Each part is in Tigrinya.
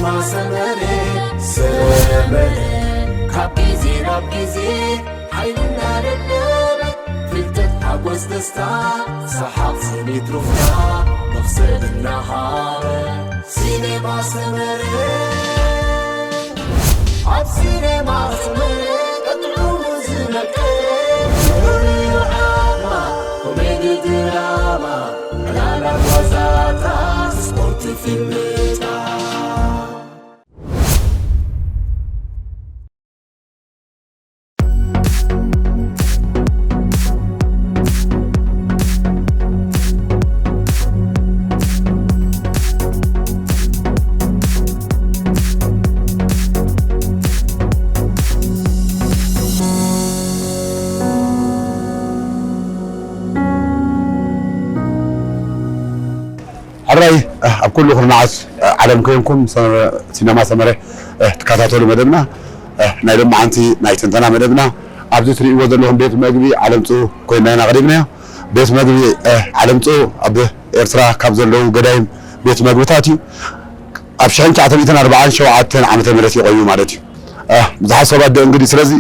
ሰመረ ሰመረ ካብ ግዜ ናብ ግዜ ሓይልና ደደበ ፍልጠት ሓጎስ ደስታ ሰሓቕ ስኒት ሩፍታ መኽሰብ እናሃበ ሲኔማ ሰመረ ኣብ ሲኔማ ሰመረ ቀጥዑ ዝነቀ ኮሜዲ ድራማ ዕላላ ጓዛታ ስፖርት ፊልምታ ሕራይ ኣብ ኩሉ ኩርናዓት ዓለም ኮይንኩም ሲነማ ሰመረ ትከታተሉ መደብና ናይ ሎማዓንቲ ናይ ትንተና መደብና ኣብዚ ትርእይዎ ዘለኹም ቤት መግቢ ዓለም ጽኡ ኮይና ኢና ቀሪብናዮ። ቤት መግቢ ዓለም ጽኡ ኣብ ኤርትራ ካብ ዘለዉ ገዳይም ቤት መግብታት እዩ። ኣብ ሽሕን ትሽዓተ ሚእትን ኣርባዓን ሸውዓተን ዓመተ ምህረት እዩ ቆይሙ ማለት እዩ። ብዙሓት ሰባት ዶ እንግዲህ ስለዚ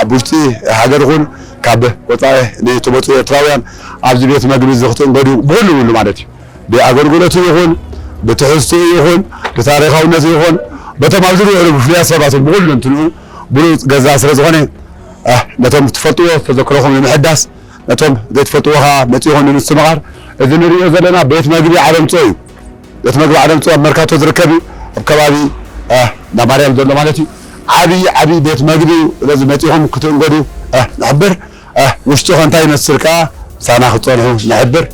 ኣብ ውሽጢ ሃገር ይኹን ካብ ወፃኢ ንትመፁ ኤርትራውያን ኣብዚ ቤት መግቢ እዚ ክትእንገዱ ብኩሉ ብሉ ማለት እዩ። ብኣገልግሎቱ ይኹን ብትሕዝትኡ ይኹን ብታሪኻውነቱ ይኹን በቶም ኣብዚ ዝውዕሉ ብፍሉያት ሰባት ብኩሉ እንትንኡ ብሉፅ ገዛ ስለ ዝኾነ ነቶም ትፈልጥዎ ተዘክሮኹም ንምሕዳስ ነቶም ዘይትፈልጥዎ ከዓ መፂኹም ንምስትምቓር እዚ ንሪኦ ዘለና ቤት መግቢ ዓለምፆ እዩ። ቤት መግቢ ዓለምፆ ኣብ መርካቶ ዝርከብ እዩ። ኣብ ከባቢ እንዳ ማርያም ዘሎ ማለት እዩ። ዓብዪ ዓብዪ ቤት መግቢ እዩ። ስለዚ መፂኹም ክትእንገዱ ንሕብር። ውሽጡ ከ እንታይ ይመስል ከዓ ምሳና ክትፀንሑ ንሕብር።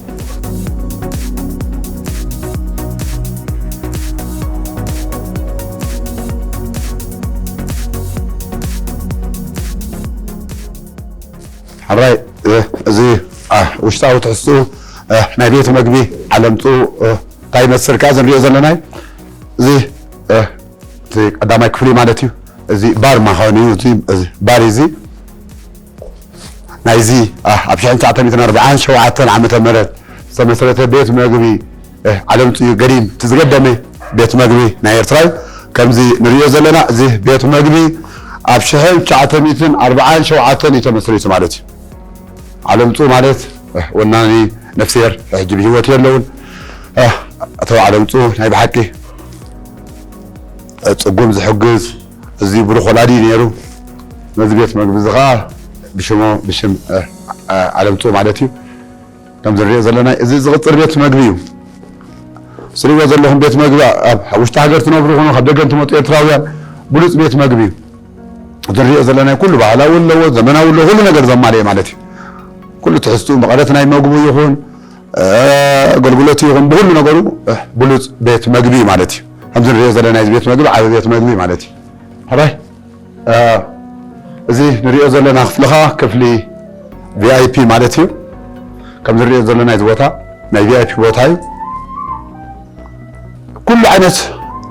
ሕራይ እዚ ውሽጣዊ ትሕዝትኡ ናይ ቤት መግቢ ዓለምፅኡ እንታይ ይመስል ከዓ ዝንሪኦ ዘለናይ እዚ እቲ ቀዳማይ ክፍሊ ማለት እዩ። እዚ ባር ማዃኑ እዩ። እዚ ባር እዚ ናይዚ ኣብ ሽሕን ትሽዓተ ሚእትን ኣርባዓን ሸውዓተን ዓመተ ምህረት ዝተመስረተ ቤት መግቢ ዓለም ጽዩ ገዲም እቲ ዝገደመ ቤት መግቢ ናይ ኤርትራ እዩ። ከምዚ ንሪኦ ዘለና እዚ ቤት መግቢ ኣብ ሽሕን ትሽዓተ ሚእትን ኣርባዓን ሸውዓተን እዩ ተመስሪቱ ማለት እዩ። ዓለም ጽዩ ማለት ወናኒ ነፍስሄር ሕጂ ብህይወት የለውን። ኣቶ ዓለም ጽዩ ናይ ብሓቂ ጽጉም ዝሕግዝ እዚ ብሩኽ ወላዲ ነይሩ። ነዚ ቤት መግቢ እዚ ኸዓ ብሽሙ ብሽም ዓለም ጽዩ ማለት እዩ። ከም ዝሪኦ ዘለና እዚ ዝቕጽል ቤት መግቢ እዩ። ስሪዎ ዘለኹም ቤት መግቢ ኣብ ውሽጢ ሃገር ትነብሩ ይኹኑ ካብ ደገ ትመፁ ኤርትራውያን ብሉፅ ቤት መግቢ እዩ። ዝሪኦ ዘለና ኩሉ ባህላዊ ኣለዎ፣ ዘመናዊ ኣለዎ፣ ኩሉ ነገር ዘማልአ ማለት እዩ። ኩሉ ትሕዝትኡ መቐረት ናይ መግቡ ይኹን ኣገልግሎቱ ይኹን ብኹሉ ነገሩ ብሉፅ ቤት መግቢ ማለት እዩ። ከምዚ ንሪኦ ዘለና እዚ ቤት መግቢ ዓቢ ቤት መግቢ ማለት እዩ። ሕራይ እዚ ንሪኦ ዘለና ክፍሊ ኸዓ ክፍሊ ቪኣይፒ ማለት እዩ። ከምዚ ንሪኦ ዘለና እዚ ቦታ ናይ ቪኣይፒ ቦታ እዩ። ኩሉ ዓይነት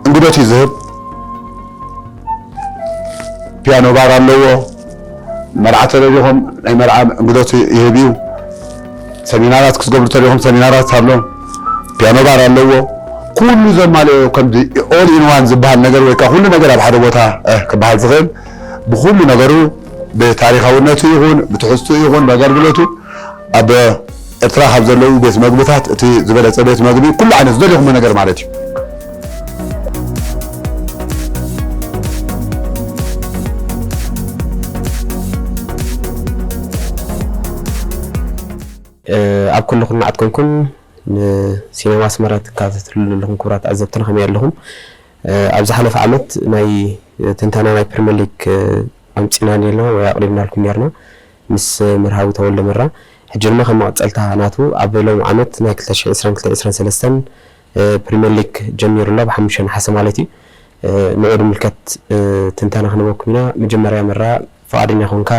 እንግዶት እዩ ዝህብ። ፒያኖ ባር ኣለዎ። መርዓ ተደሊኹም ናይ መርዓ እንግዶት ይህብ እዩ። ሰሚናራት ክትገብሩ ተደሊኹም ሰሚናራት ኣሎ። ፒያኖ ባር ኣለዎ። ኩሉ ዘማልኦ ከምዚ ኦል ኢን ዋን ዝበሃል ነገር ወይ ከዓ ኩሉ ነገር ኣብ ሓደ ቦታ ክበሃል ዝኽእል ብኩሉ ነገሩ ብታሪኻውነቱ ይኹን ብትሕዝትኡ ይኹን ብኣገልግሎቱ ኣብ ኤርትራ ካብ ዘለዉ ቤት መግብታት እቲ ዝበለጸ ቤት መግቢ ኩሉ ዓይነት ዝደለኹሞ ነገር ማለት እዩ። ኣብ ኩሉ ኩርናዓት ኮንኩም ንሲነማ ኣስመራ ትከታተሉ ዘለኹም ክቡራት ተዓዘብትና ከመይ ኣለኹም? ኣብ ዝሓለፈ ዓመት ናይ ትንተና ናይ ፕሪምየር ሊግ ኣምጺእና ኔርና ወይ ኣቕሪብናልኩም ኔርና ምስ መርሃዊ ተወልደ መራ። ሕጂ ድማ ከም መቐጸልታ ናቱ ኣብ ሎሚ ዓመት ናይ ክልተ ሽሕን ዕስራን ክልተ ዕስራን ሰለስተን ፕሪምየር ሊግ ጀሚሩ ኣሎ፣ ብሓሙሽተ ነሓሰ ማለት እዩ። ንዑ ዝምልከት ትንተና ክንበኩም ኢና። መጀመርያ መራ ፍቓደኛ ኮንካ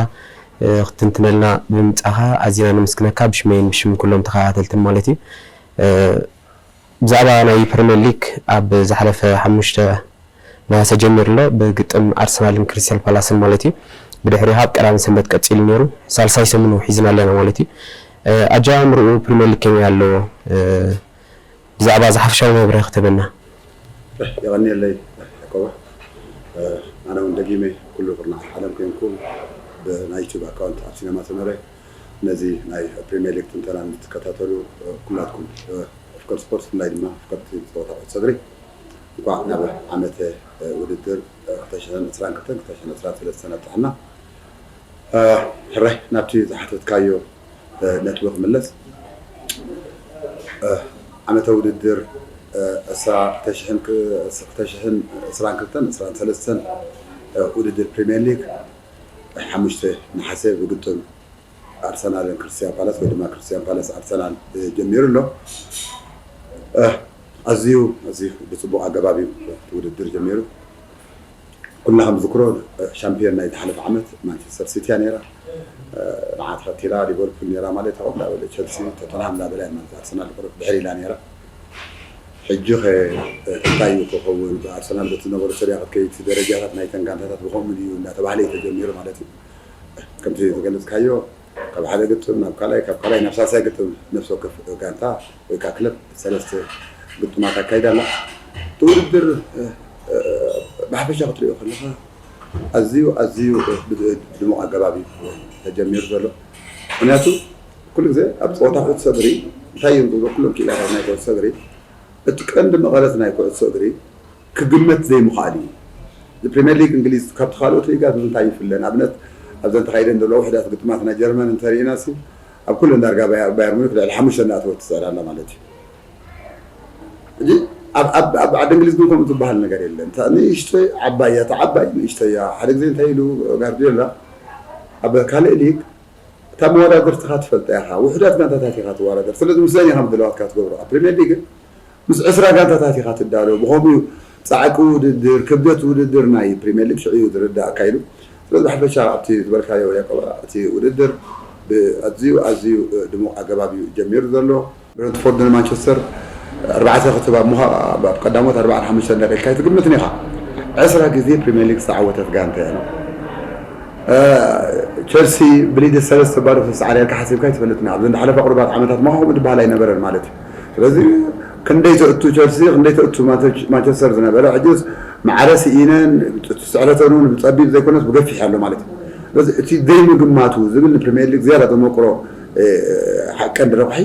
ክትትንትነልና ብምምጻኻ ኣዚና ነመስግነካ፣ ብሽመይን ብሽም ኩሎም ተኸታተልትን ማለት እዩ። ብዛዕባ ናይ ፕሪምየር ሊግ ኣብ ዝሓለፈ ሓሙሽተ ነሓሰ ጀሚሩ ኣሎ፣ ብግጥም ኣርሰናልን ክሪስታል ፓላስን ማለት እዩ። ብድሕሪኡ ካብ ቀዳምን ሰንበት ቀጺሉ ነይሩ፣ ሳልሳይ ሰሙኑ ሒዝና ኣለና ማለት እዩ። ኣጀማምርኡ ፕሪምየር ሊግ ከመይ ኣለዎ? ብዛዕባ እዚ ሓፈሻዊ መብርሂ ክትህበና። የቐንየለይ። ቆባ ኣነ እውን ደጊመ ኩሉ ኩርናዕ ዓለም ኮንኩም ብናይ ዩቱብ ኣካውንት ኣብ ሲነማ ተመረ ነዚ ናይ ፕሪሚየር ሊግ ትንተና ንትከታተሉ ኩላትኩም ኣፍቀርቲ ስፖርት ብፍላይ ድማ ኣፍቀርቲ ፀወታ ኩዕሶ እግሪ እንኳዕ ናብ ዓመተ ውድድር ክልተ ሽሕን ዕስራን ክልተን ክልተ ሽሕን ዕስራን ሰለስተን ኣብፀሐና። ሕራይ ናብቲ ዝሓተትካዮ ነጥቢ ክምለስ ዓመተ ውድድር ዕስራ ክልተ ሽሕን ክልተ ሽሕን ዕስራን ክልተን ዕስራን ሰለስተን ውድድር ፕሪሚየር ሊግ ሓሙሽተ ነሓሰ ብግጥም ኣርሰናልን ክርስቲያን ፓላስ ወይ ድማ ክርስቲያን ፓላስ ኣርሰናል ጀሚሩ ኣሎ። ኣዝዩ ኣዝዩ ብፅቡቕ ኣገባብ እዩ እቲ ውድድር ጀሚሩ። ኩልና ከም ዝክሮ ሻምፒዮን ናይ ዝሓለፈ ዓመት ማንቸስተር ሲቲ እያ ነይራ። ንዓ ተኸቲላ ሊቨርፑል ነይራ ማለት ይኸውን እንዳበለ ቸልሲ ቶተንሃም እንዳበለ እያ ማለት ኣርሰናል ቁሩብ ድሕር ኢላ ነይራ። ሕጂ ኸ እንታይ እዩ ክኸውን? ኣርሰናል በቲ ዝነበሮ ሰሪያ ክትከይድ ደረጃታት ናይተን ጋንታታት ብኸምኡ ድዩ እንዳተባህለ እዩ ተጀሚሩ ማለት እዩ። ከምቲ ዝገለፅካዮ ካብ ሓደ ግጥም ናብ ካልኣይ ካብ ካልኣይ ናብ ሳልሳይ ግጥም ነፍሲ ወከፍ ጋንታ ወይ ከዓ ክለብ ሰለስተ ግጥማት ኣካይዳ ኣላ። እቲ ውድድር ብሓፈሻ ክትሪኦ ከለካ ኣዝዩ ኣዝዩ ብድሙቕ ኣገባብ እዩ ተጀሚሩ ዘሎ። ምክንያቱ ኩሉ ግዜ ኣብ ፀወታ ኩዕሶ እግሪ እንታይ እዮም ዝብሎ ኩሎም ክኢላታት ናይ ኩዕሶ እግሪ እቲ ቀንዲ መቐረት ናይ ኩዕሶ እግሪ ክግመት ዘይምኽኣል እዩ። እዚ ፕሪምየር ሊግ እንግሊዝ ካብቲ ካልኦት ሊጋት ብምንታይ ይፍለ? ንኣብነት ኣብዘን ተኻይደን ዘለዋ ውሕዳት ግጥማት ናይ ጀርመን እንተሪኢና ሲ ኣብ ኩለን ዳርጋ ባየር ሙኒክ ልዕሊ ሓሙሽተ እንዳእተወት ትስዕር ኣላ ማለት እዩ። ሕጂ ኣብ ዓዲ እንግሊዝ ግን ከምኡ ዝበሃል ነገር የለን። ንእሽቶይ ዓባይ እያ፣ እታ ዓባይ ንእሽቶይ እያ። ሓደ ግዜ እንታይ ኢሉ ጋርዲዮላ ኣብ ካልእ ሊግ እታ መወዳድርትኻ ትፈልጣ ኢኻ፣ ውሕዳት ጋንታታት ኢኻ ትወዳደር። ስለዚ ምስዘን ኢኻ ምድላዋትካ ትገብሮ። ኣብ ፕሪምየር ሊግ ግን ምስ ዕስራ ጋንታታት ኢኻ ትዳሎ። ብኸምኡ እዩ ጻዕቂ ውድድር፣ ክብደት ውድድር ናይ ፕሪምየር ሊግ ሽዑ እዩ ዝርዳእካ ኢሉ። ስለዚ ብሓፈሻ ኣብቲ ዝበልካዮ ያቆባ እቲ ውድድር ብኣዝዩ ኣዝዩ ድሙቕ ኣገባብ እዩ ጀሚሩ ዘሎ። ብረንትፎርድ ንማንቸስተር ኣርባዕተ ክትብ ኣብ ምዃ ኣብ ቀዳሞት ኣርባዓን ሓሙሽተን ደቂቃ ኣይትግምትን ኢኻ። ዕስራ ግዜ ፕሪምየር ሊግ ዝተዓወተት ጋንታ እያ። ቸልሲ ብሊድስ ሰለስተ ባዶ ክስዓር ኢልካ ሓሲብካ ኣይትፈልጥን። ኣብዚ ዝሓለፈ ቁሩባት ዓመታት ምዃኑ ድበሃል ኣይነበረን ማለት እዩ። ስለዚ ክንደይ ተእቱ ቸልሲ ክንደይ ተእቱ ማንቸስተር ዝነበረ ሕጂስ ማዕረ ስኢነን ስዕረተን እውን ብፀቢብ ዘይኮነስ ብገፊሕ ኣሎ ማለት እዩ። ስለዚ እቲ ዘይምግማቱ ዝብል ንፕሪምየር ሊግ ዝያዳ ዘመቅሮ ሓቀን ረብሒ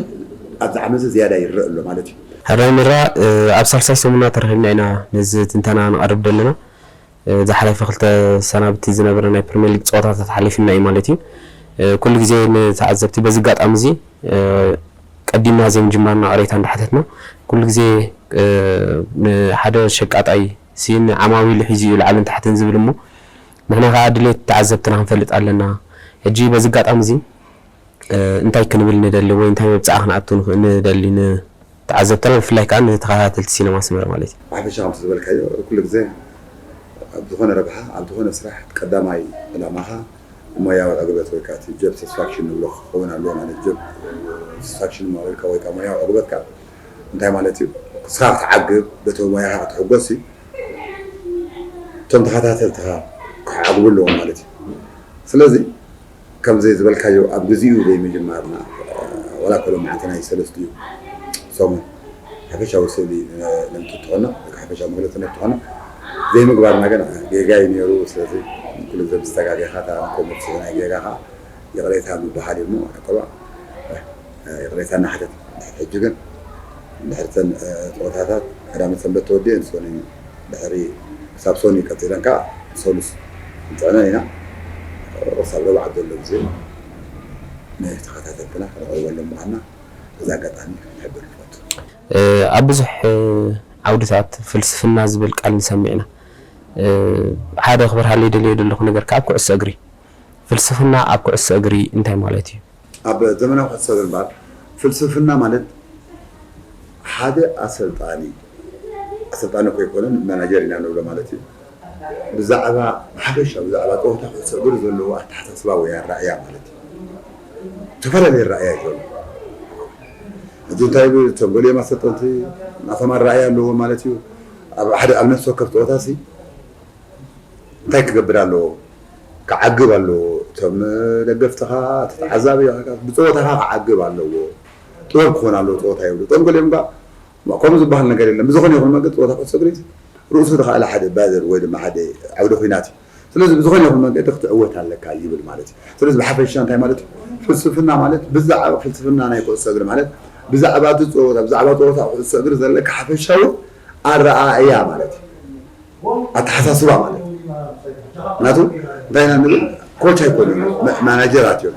ኣብዚ ዓመት ዝያዳ ይረእ ኣሎ ማለት እዩ። ሕራይ ምራ ኣብ ሳልሳይ ሰሙና ተረኺብና ኢና ነዚ ትንተና ንቐርብ ዘለና። ዝሓለፈ ክልተ ሰናብቲ ዝነበረ ናይ ፕሪምየር ሊግ ፀወታታት ሓሊፍና እዩ ማለት እዩ። ኩሉ ግዜ ንተዓዘብቲ በዚ ኣጋጣሚ እዚ ቀዲምና ዘይምጅማርና ቅሬታ እንዳሓተትና ኩሉ ግዜ ንሓደ ሸቃጣይ ሲን ዓማዊሉ ሒዙ እዩ ላዕልን ታሕትን ዝብል እሞ ንሕና ከዓ ድሌት ተዓዘብትና ክንፈልጥ ኣለና። ሕጂ በዚ ኣጋጣሚ እዚ እንታይ ክንብል ንደሊ ወይ እንታይ መብፃዓ ክንኣቱ ንኽእል ንደሊ ንተዓዘብትና ብፍላይ ከዓ ንተኸታተልቲ ሲነማ ኣስመራ ማለት እዩ። ብሓፈሻ ከምቲ ዝበልካዮ ኩሉ ግዜ ኣብ ዝኾነ ረብሓ ኣብ ዝኾነ ስራሕ ቀዳማይ ዕላማኻ ሞያዊ ዕግበት ወይ ከዓ እቲ ጀብ ሳትስፋክሽን ንብሎ ክኸውን ኣለዎ ማለት ጀብ ሳትስፋክሽን ማለት ወይ ከዓ ሞያዊ ዕግበትካ እንታይ ማለት እዩ? ንስኻ ክትዓግብ በቲ ሞያኻ ክትሕጎስ እዩ እቶም ተኸታተልትኻ ክዓግቡ ኣለዎም ማለት እዩ። ስለዚ ከምዚ ዝበልካዮ ኣብ ግዚኡ ዘይምጅማርና ዋላ እኮ ሎምዓንቲ ናይ ሰለስቲኡ ሰሙን ሓፈሻዊ ስእሊ ነምፅእ ተኾና ወይ ከዓ ሓፈሻዊ መግለፂ ነብ ተኾና ዘይምግባርና ግን ጌጋ እዩ ነይሩ። ስለዚ ኩሉ ግዜ ምስ ተጋጌኻ እታ ኮመት ናይ ጌጋኻ ይቕሬታ ምበሃል እዩ እሞ ኣቀባ ይቕሬታ እናሓተት ሕጂ ግን ድሕሪ እተን ፀወታታት ቀዳመ ሰንበት ተወዲአን ሶኒ ድሕሪ ክሳብ ሶኒ ቀፂለን ከዓ ሰሉስ ንጥዕነን ኢና ክሳብ ረብዓ ዘሎ ግዜ ንተኸታተልትና ክንቐርበሎም ምዃንና በዚ ኣጋጣሚ ክንሕብር ንፈቱ። ኣብ ብዙሕ ዓውድታት ፍልስፍና ዝብል ቃል ንሰምዕ ኢና። ሓደ ክበርሃለይ ደልዮ ዘለኹ ነገር ከዓ ኣብ ኩዕሶ እግሪ ፍልስፍና ኣብ ኩዕሶ እግሪ እንታይ ማለት እዩ? ኣብ ዘመናዊ ኩዕሶ እግሪ እምበኣር ፍልስፍና ማለት ሓደ ኣሰልጣኒ ኣሰልጣኒ እኮ ኣይኮነን ማናጀር ኢና ንብሎ ማለት እዩ። ብዛዕባ ብሓፈሻ ብዛዕባ ፀወታ ኩዕሶ እግሪ ዘለዎ ኣተሓሳስባ ወይ ኣራእያ ማለት እዩ። ዝተፈላለዩ ኣራእያ እዩ ዘሎ። ሕጂ እንታይ ይብል እቶም ገሊኦም ኣሰልጠንቲ ናቶም ኣራእያ ኣለዎም ማለት እዩ። ኣብ ሓደ ኣብ ነፍሲ ወከፍ ፀወታ ሲ እንታይ ክገብር ኣለዎ? ክዓግብ ኣለዎ። እቶም ደገፍትኻ፣ እቲ ተዓዛቢ ብፀወታኻ ክዓግብ ኣለዎ። ጥበብ ክኾን ኣለዎ ፀወታ ይብሉ። እቶም ገሊኦም ባ ከምኡ ዝበሃል ነገር የለን። ብዝኾነ ይኹን መገድ ፀወታ ኩዕሶ እግሪ ርእሱ ዝኸኣለ ሓደ ባደር ወይ ድማ ሓደ ዓውደ ኹናት እዩ። ስለዚ ብዝኾነ ይኹን መንገዲ ክትዕወት ኣለካ ይብል ማለት እዩ። ስለዚ ብሓፈሻ እንታይ ማለት እዩ? ፍልስፍና ማለት ብዛዕባ ፍልስፍና ናይ ኩዕሶ እግሪ ማለት ብዛዕባ እቲ ፀወታ ብዛዕባ ፀወታ ኩዕሶ እግሪ ዘለካ ሓፈሻዊ ኣረኣእያ ማለት እዩ። ኣተሓሳስባ ማለት እዩ። ምክንያቱ እንታይ ኢና ንብል? ኮች ኣይኮኑን፣ መ- ማናጀራት እዮም።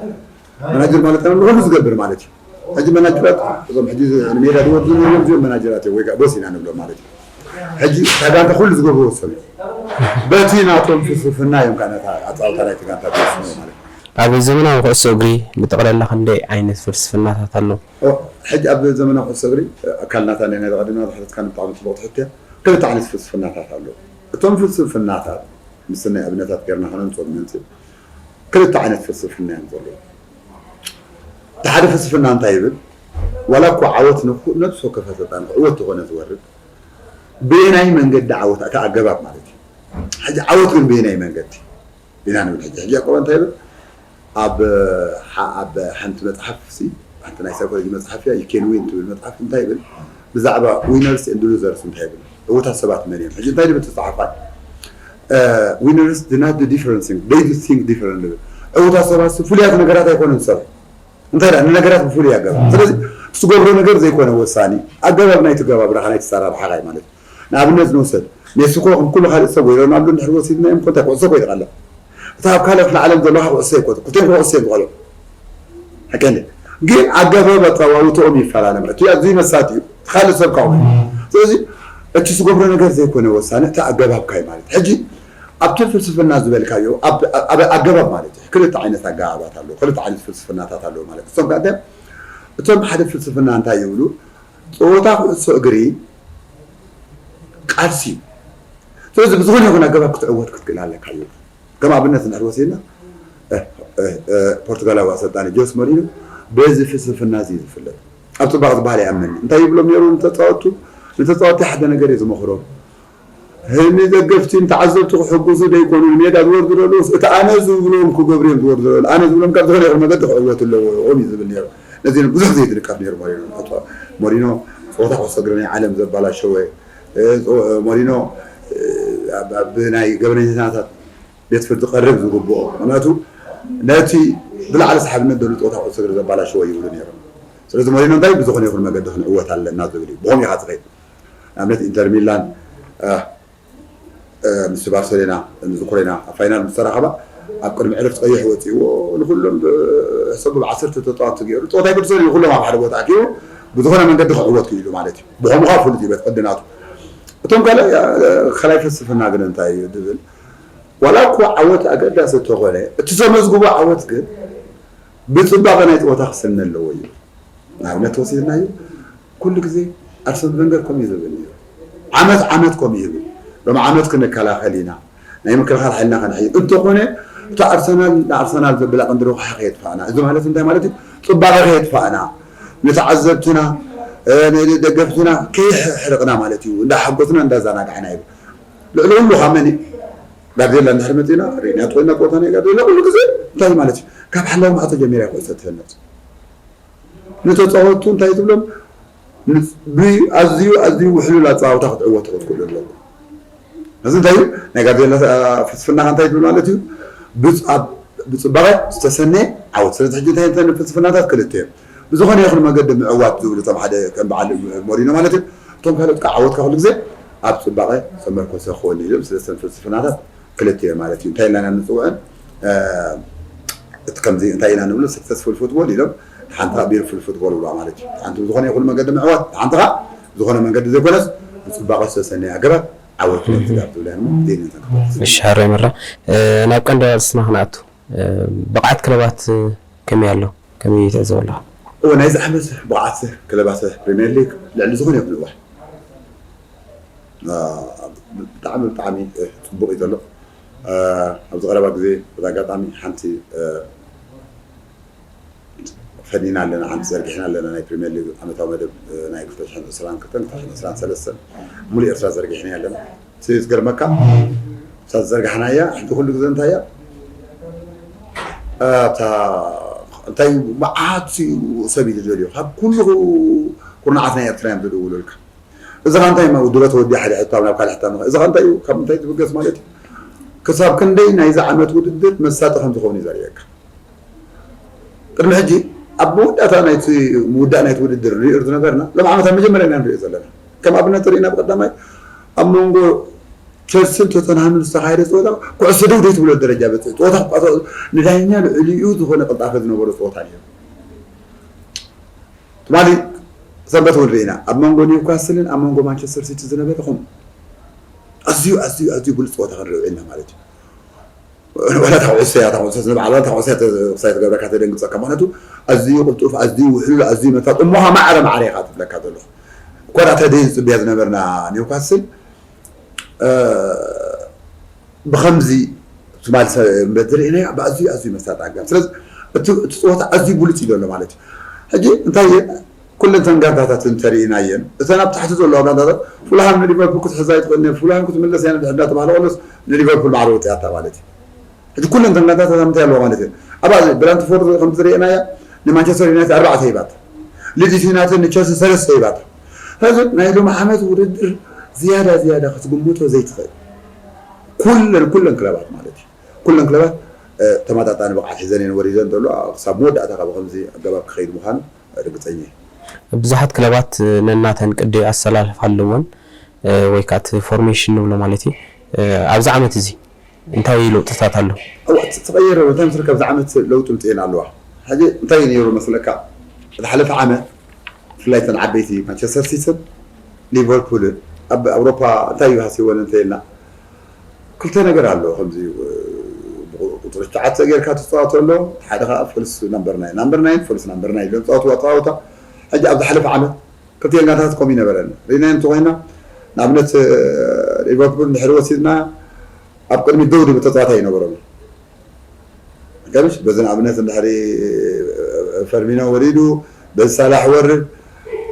ማናጀር ማለት ንኹሉ ዝገብር ማለት እዩ። ሕጂ መናጀራት እዞም ሕጂ ሜዳ ዝወርዱ ዘለዉ እዚኦም መናጀራት እዮም ወይ ከዓ ቦስ ኢና ንብሎም ማለት እዩ። ሕጂ እታ ጋንታ ኩሉ ዝገብርዎ ሰብ እዩ። በቲ ናቶም ፍልስፍና እዮም ከዓ ነታ ኣፃውታ ናይቲ ጋንታ ዝወስኑ ማለት እዩ። ኣብ ዘመናዊ ኩዕሶ እግሪ ብጠቕላላ ክንደይ ዓይነት ፍልስፍናታት ኣሎ? ኦ፣ ሕጂ ኣብ ዘመናዊ ኩዕሶ እግሪ ኣካል ናታ ናይ ናይ ዝቐደምና ዝሓተትካኒ ብጣዕሚ ፅቡቕ ትሕት እያ። ክልተ ዓይነት ፍልስፍናታት ኣሎ። እቶም ፍልስፍናታት ምስ ናይ ኣብነታት ጌርና ከነምፅኦም ንመፅእ ክልተ ዓይነት ፍልስፍና እዮም ዘለዉ። እቲ ሓደ ፍልስፍና እንታይ ይብል? ዋላ እኮ ዓወት ንኩ- ነብሲ ወከፍ ኣሰልጣኒ ክዕወት ተኾነ ዝወርድ ብየናይ መንገዲ ዓወት እቲ ኣገባብ ማለት እዩ። ሕጂ ዓወት ግን ብየናይ መንገዲ ኢና ንብል። ሕጂ ሕጂ ያቆባ እንታይ ይብል? ኣብ ሓ- ኣብ ሓንቲ መፅሓፍ ሲ ሓንቲ ናይ ሳይኮሎጂ መፅሓፍ እያ ዩ ኬን ዊን ትብል መፅሓፍ እንታይ ይብል? ብዛዕባ ዊነርስ ኤንድ ሉዘርስ እንታይ ይብል? እውታት ሰባት መን እዮም? ሕጂ እንታይ ድብል ተፃሓፋ? ዊነርስ do not do different things, they do think different ይብል። እውታት ሰባት ሲ ፍሉያት ነገራት ኣይኮኑን ሰብ እንታይ ደኣ ንነገራት ብፍሉይ ኣገባብ። ስለዚ እቲ ትገብሮ ነገር ዘይኮነ ወሳኒ ኣገባብ ናይ ትገባብራኻ ናይ ትሰራርሓኻ እዩ ማለት እዩ። ንኣብነት ንውሰድ ሜሲ እኮ ከም ኩሉ ካልእ ሰብ ወይ ሮናልዶ እንድሕር ወሲድናዮም እኮ እንታይ ኩዕሶ እኮ ይትቐልዕ። እቲ ኣብ ካልእ ክፍለ ዓለም ዘለኻ ኩዕሶ ኣይኮነ ኩቴን ኩዕሶ እዮም ዝቐልዑ። ሓቂ እንዴ? ግን ኣገባብ ኣጸዋውትኦም ይፈላለ ማለት እዩ። ኣዝዩ መሳጢ እዩ። እቲ ካልእ ሰብ ካብኡ። ስለዚ እቲ ዝገብሮ ነገር ዘይኮነ ወሳኒ እቲ ኣገባብካ እዩ ማለት እዩ። ሕጂ ኣብቲ ፍልስፍና ዝበልካዮ ኣብ ኣብ ኣገባብ ማለት እዩ። ክልተ ዓይነት ኣገባባት ኣለዉ። ክልተ ዓይነት ፍልስፍናታት ኣለዉ ማለት እዩ። እሶም ከኣ እንታይ እቶም ሓደ ፍልስፍና እንታይ ይብሉ? ጸወታ ኩዕሶ እግሪ ቃልሲ እዩ። ስለዚ ብዝኾነ ይኹን ኣገባብ ክትዕወት ክትክእል ኣለካ እዩ። ከም ኣብነት እንድሕር ወሲድና ፖርቱጋላዊ ኣሰልጣኒ ጆስ ሞሪኖ በዚ ፍልስፍና እዚ እዩ ዝፍለጥ። ኣብ ፅባቕ ዝበሃል ይኣምን እዩ። እንታይ ይብሎም ነይሩ ንተፃወቱ? ንተፃወቲ ሓደ ነገር እዩ ዝመኽሮም። ንደገፍቲ ንተዓዘብቲ ክሕግዙ ደይኮኑ ንሜዳ ዝወርዱ ዘለውስ እቲ ኣነ ዝብሎም ክገብሩ እዮም ዝወርዱ ዘለዉ። ኣነ ዝብሎም ካብ ዝኾነ ይኹን መገዲ ክዕወቱ ኣለዎም እዩ ዝብል ነይሩ። ነዚ ብዙሕ ግዜ ትንቀፍ ነይሩ ሞሪኖ። ሞሪኖ ፀወታ ኩዕሶ እግሪ ናይ ዓለም ዘባላሸወ ሞሪኖ ብናይ ገበነኛታት ቤት ፍርዲ ቀርብ ዝግብኦ ምክንያቱ ነቲ ብላዕሊ ሰሓብነት ደሉ ፀወታ ኩዕሶ እግሪ ዘባላሸወ ይብሉ ነይሮም። ስለዚ ሞሪኖ እንታይ ብዝኾነ ይኹን መገዲ ክንዕወት ኣለና ዝብል እዩ። ብኸምኡ ኢኻ ትኸይድ። ንኣብነት ኢንተር ሚላን ምስ ባርሰሎና ንዝኮረና ኣብ ፋይናል ምስ ተራኸባ ኣብ ቅድሚ ዕረፍቲ ቀይሕ ወፂእዎ ንኩሎም ሕሰቡ ብዓሰርተ ተፃወትቲ ገይሩ ፀወታ ይገድሶ ኩሎም ኣብ ሓደ ቦታ ኣኪቡ ብዝኾነ መንገዲ ክዕወት ክኢሉ ማለት እዩ። ብኸምኡ ከዓ ፍሉጥ እዩ ቤት ቅድናቱ። እቶም ካልእ ካልኣይ ፍልስፍና ግን እንታይ እዩ ዝብል ዋላ እኮ ዓወት ኣገዳሲ እንተኾነ እቲ ዘመዝግቦ ዓወት ግን ብፅባቐ ናይ ፀወታ ክስነ ኣለዎ እዩ። ንኣብነት ወሲድናዮ ኩሉ ግዜ ኣርሰን ቨንገር ከምኡ እዩ ዝብል ነይሩ። ዓመት ዓመት ከምኡ ይብል። ሎም ዓመት ክንከላኸል ኢና ናይ ምክልኻል ሓይልና ከነሕይ እንተኾነ እቲ ኣርሰናል ንኣርሰናል ዘብላ ቅንዲ ረቑሓ ከየጥፋእና እዚ ማለት እንታይ ማለት እዩ? ፅባቐ ከየጥፋእና ንተዓዘብትና ንደገፍትና ከይሕርቕና ማለት እዩ። እንዳሓጎስና እንዳዛናጋዕና ይብል። ልዕሊ ኩሉ ካብ መን እዩ? ጋርዲዮላ እንድሕር መፂና ሪና ኮይና ቆታ ናይ ጋርዲዮላ ኩሉ ግዜ እንታይ ማለት እዩ? ካብ ሓላዊ ማዕቶ ጀሚራ ኩዕሶ ትህነፅ። ንተፃወቱ እንታይ ትብሎም? ኣዝዩ ኣዝዩ ውሕሉል ኣፀዋውታ ክትዕወቱ ክትክእሉ ኣለኩም። እዚ እንታይ እዩ? ናይ ጋርዲዮላ ፍልስፍና እንታይ ትብል ማለት እዩ? ብፅባቐ ዝተሰነየ ዓወት። ስለዚ ሕጂ እንታይ ፍልስፍናታት ክልተ እዮም። ብዝኾነ ይኹን መገዲ ምዕዋት ዝብሉ እቶም ሓደ ከም በዓል ሞሪኖ ማለት እዩ። እቶም ካልኦት ከዓ ዓወትካ ኩሉ ግዜ ኣብ ፅባቐ ዝተመርኮሰ ክኸውን ኢሎም ስለስተን ፍልስፍናታት ክልተ እዮም ማለት እዩ። እንታይ ኢልና ኢና ንፅውዐን? እቲ ከምዚ እንታይ ኢና ንብሎ? ሰክሰስፉል ፉትቦል ኢሎም ሓንቲ ከዓ ቢርፉል ፉትቦል ብልዋ ማለት እዩ። ሓንቲ ብዝኾነ ይኹን መገዲ ምዕዋት፣ ሓንቲ ከዓ ዝኾነ መንገዲ ዘይኮነስ ብፅባቐ ዝተሰነየ ኣገባብ ዓወት ምምዝጋብ ዝብላ እዮም። ዜና ዘንክቶ። እሺ፣ ሃሮ ይመራ። ናብ ቀንዲ ኣርእስትና ክንኣቱ፣ ብቕዓት ክለባት ከመይ ኣሎ? ከመይ ትዕዘቦ ኣለኻ? እወ፣ ናይዚ ዓመት ብቕዓት ክለባት ፕሪምየር ሊግ ልዕሊ ዝኾነ ይኹን እዋን ብጣዕሚ ብጣዕሚ ፅቡቕ እዩ ዘሎ። ኣብዚ ቀረባ ግዜ በዚ ኣጋጣሚ ሓንቲ ፈኒና ኣለና፣ ሓንቲ ዘርጊሕና ኣለና። ናይ ፕሪምየር ሊግ ዓመታዊ መደብ ናይ ክልተ ሽሕን ዕስራን ክልተን ክልተ ሽሕን ዕስራን ሰለስተን ሙሉእ ኤርትራ ዘርጊሕና ኣለና። እቲ ዝገርመካ እታ ዝዘርጋሕናያ ሕጂ ኩሉ ግዜ እንታይ እያ? እታ እንታይ እዩ መዓት እዩ ሰብ እዩ ዝደልዮ። ካብ ኩሉ ኩርናዓት ናይ ኤርትራ እዮም ዝድውሉልካ። እዚ ኸ እንታይ ማ ውድበ ተወዲኣ ሓደ ሕቶ ናብ ካልእ ሕቶ ምኸ-፣ እዚ ኸ እንታይ እዩ? ካብ ምንታይ ትብገስ ማለት እዩ? ክሳብ ክንደይ ናይዚ ዓመት ውድድር መሳጢ ከም ዝኸውን እዩ ዘርእየካ። ቅድሚ ሕጂ ኣብ መወዳእታ ናይቲ ምውዳእ ናይቲ ውድድር ንሪኦ ዝነበርና፣ ሎም ዓመት ኣብ መጀመርያ ኢና ንሪኦ ዘለና። ከም ኣብነት ተሪእና ብቀዳማይ ኣብ መንጎ ቸልሲን ቶተንሃምን ዝተኻየደ ጸወታ ኩዕሶ ደው ደይ ትብሎ ደረጃ በጽሑ። ጸወታ ክቋጸ ንዳኛ ልዕሊኡ ዝኾነ ቅልጣፈ ዝነበሮ ጸወታ ነይሩ። ትማሊ ሰንበት እውን ርኢና ኣብ መንጎ ኒውካስልን ኣብ መንጎ ማንቸስተር ሲቲ ዝነበረ ኹም ኣዝዩ ኣዝዩ ኣዝዩ ብሉጽ ጸወታ ክንርኢ ውዒልና ማለት እዩ። ወላ እታ ኩዕሶ እያ፣ እታ ኩዕሶ ንባዕላ እታ ኩዕሶ እያ ተ-፣ ክሳይ ትገብረካ ተደንግጸካ። ምኽንያቱ ኣዝዩ ቅልጡፍ፣ ኣዝዩ ውሕሉል፣ ኣዝዩ መታጥ እሞ ኸዓ ማዕረ ማዕረ ኢኻ ትብለካ ዘለኹ። እኳ ደኣ ተደይ ዝጽበያ ዝነበርና ኒውካስል፣ እ፣ ብኸምዚ ትማሊ ሰ-፣ በቲ ርኢናዮ ብኣዝዩ ኣዝዩ መሳጢ ኣጋጣሚ። ስለዚ እቲ፣ እቲ ጸወታ ኣዝዩ ብሉጽ እዩ ዘሎ ማለት እዩ። ሕጂ እንታይ እየ፣ ኩለን እተን ጋንታታት እንተርኢናየን፣ እተን ኣብ ታሕቲ ዘለዋ ጋንታታት፣ ፉልሃም ንሊቨርፑል ክትሕዛ ኣይትኽእልን እያ፣ ፉልሃም ክትምለስ እያ ንድሕር እንዳተባህለ ከሎስ ንሊቨርፑል ማዕረ ወፂኣታ ማለት እዩ። ሕጂ ኩለን እተን ጋንታታት ኣብ ምንታይ ኣለዋ ማለት እዩ? ኣብኣ ብራንትፎርድ ከም ዝርኤናያ ንማንቸስተር ዩናይትድ ኣርባዕተ ሂባታ። ሊድስ ዩናይትድ ንቸልሲ ሰለስተ ሂባታ። ስለዚ ናይ ሎሚ ዓመት ውድድር ዝያዳ ዝያዳ ክትግምቶ ዘይትኽእል። ኩለን፣ ኩለን ክለባት ማለት እዩ። ኩለን ክለባት፣ እ፣ ተመጣጣኒ ብቕዓት ሒዘን እየን ወሪደን ዘሎ። ክሳብ መወዳእታ ካብ ከምዚ ኣገባብ ክኸይድ ምዃኑ ርግጸኛ እየ። ብዙሓት ክለባት ነናተን ቅዲ ኣሰላልፋ ኣለወን፣ እ፣ ወይ ከዓ እቲ ፎርሜሽን ንብሎ ማለት እዩ። እ፣ ኣብዚ ዓመት እዚ እንታይ ለውጥታት ኣሎ? እዋ፣ እቲ ተቐየረ፣ እንታይ ምስል ካብዚ ዓመት ለውጢ ምጽኤን ኣለዋ። ሕጂ እንታይ እዩ ነይሩ መስለካ? ዝሓለፈ ዓመት ብፍላይ እተን ዓበይቲ ማንቸስተር ሲቲን ሊቨርፑልን ኣብ ኣውሮፓ እንታይ እዩ ሃስይወን እንተኢልና፣ ክልተ ነገር ኣሎ። ከምዚ፣ እ፣ ቁጽሪ ትሽዓተ ጌርካ ትጻወቶ ኣሎ፣ ሓደ ኸዓ ፎልስ ናምበር ናይን፣ ናምበር ናይን ፎልስ ናምበር ናይን ኢሎም ዝጻወትዎ ኣጻዋውታ። ሕጂ ኣብ ዝሓለፈ ዓመት ክልቲኤን ጋንታታት ከምኡ ይነበረን። ርኢናዮ እንተኾይና፣ ንኣብነት፣ እ፣ ሊቨርፑል እንድሕር ወሲድና፣ ኣብ ቅድሚት ደው ዝብል ተጻዋታይ ኣይነበሮምን። ከምሽ በዚ ንኣብነት እንድሕሪ ፈርሚኖ ወሪዱ፣ በዚ ሳላሕ ወርድ፣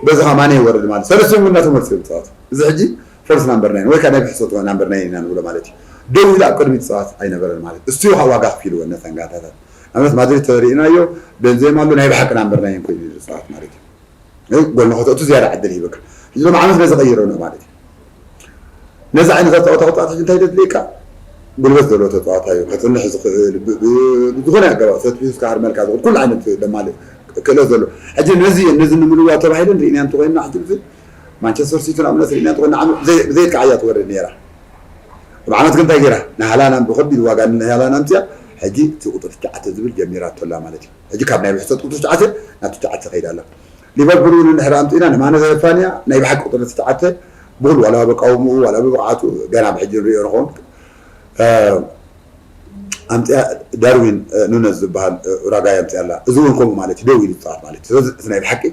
በዚ ኸዓ ማኔ ይወርድ ማለት ሰለስቲኦም ግን እናተመልሱ እዮም ዝጻወቱ። እዚ ሕጂ ፎልስ ናምበር ናይን ወይ ከዓ ናይ ብሕሶት ናምበር ናይን ኢና ንብሎ ማለት እዩ። ደው ኢሉ ኣብ ቅድሚት ዝጻወት ኣይነበረን ማለት እዩ። እሱ እዩ ከዓ ዋጋ ከፊልወን ነተን ጋንታታት። ንኣብነት ማድሪድ ተሪእናዮ፣ ቤንዜማ ኣሎ፣ ናይ ብሓቂ ናምበር ናይን ኮይኑ እዩ ዝጻወት ማለት እዩ። እ፣ ጎል ንኸተእቱ ዝያዳ ዕድል ይህበካ። ሕጂ ሎም ዓመት ነዚ ቀይሮ ነው ማለት እዩ። ነዚ ዓይነት ኣጻወታ ክጻወት ሕጂ እንታይ ደድልየካ? ጉልበት ዘለዎ ተጻዋታይ እዩ። ከጽንሕ ዝኽእል፣ ብ-፣ ብ-፣ ብዝኾነ ኣገባብ ሰት ሒዝካ ሃርመልካ ዝኽእል ኩሉ ዓይነት ደማሊ ክእለት ዘሎ። ሕጂ ነዚ፣ ነዚ ንምልዋጥ ተባሂለን ርኢናዮ እንተኾይንና ሕጂ እዚ ማንቸስተር ሲቲ ንኣብነት ርኢናዮ እንተኾይንና ዓመት ብዘይ-፣ ብዘየጥቃዕ እያ ትወርድ ነይራ። ኣብ ዓመት ግን እንታይ ገይራ? ንሃላንድ ብኸቢድ ዋጋ ንሃላንድ ኣምፅያ። ሕጂ እቲ ቁፅሪ ትሽዓተ ዝብል ጀሚራቶ ኣላ ማለት እዩ። ሕጂ ካብ ናይ ብሕሰት ቁፅሪ ትሽዓተ ናብ ትሽዓተ ከይዳ ኣላ። ሊቨርፑል እውን እንድሕር ኣምፂእና ንማነ ዘፋንያ ናይ ብሓቂ ቁፅሪ ትሽዓተ ብኹሉ ዋላ ብቃውምኡ ዋላ ብብቕዓቱ ገና ብሕጂ ንሪኦ ንኸውን። እ፣ ኣምፂኣ ዳርዊን፣ እ፣ ኑነዝ ዝበሃል፣ እ፣ ኡራጋይ ኣምፂኣ ኣላ። እዚ እውን ከምኡ ማለት እዩ፣ ደው ኢሉ ዝፃወት ማለት እዩ። ስለዚ እቲ ናይ ብሓቂ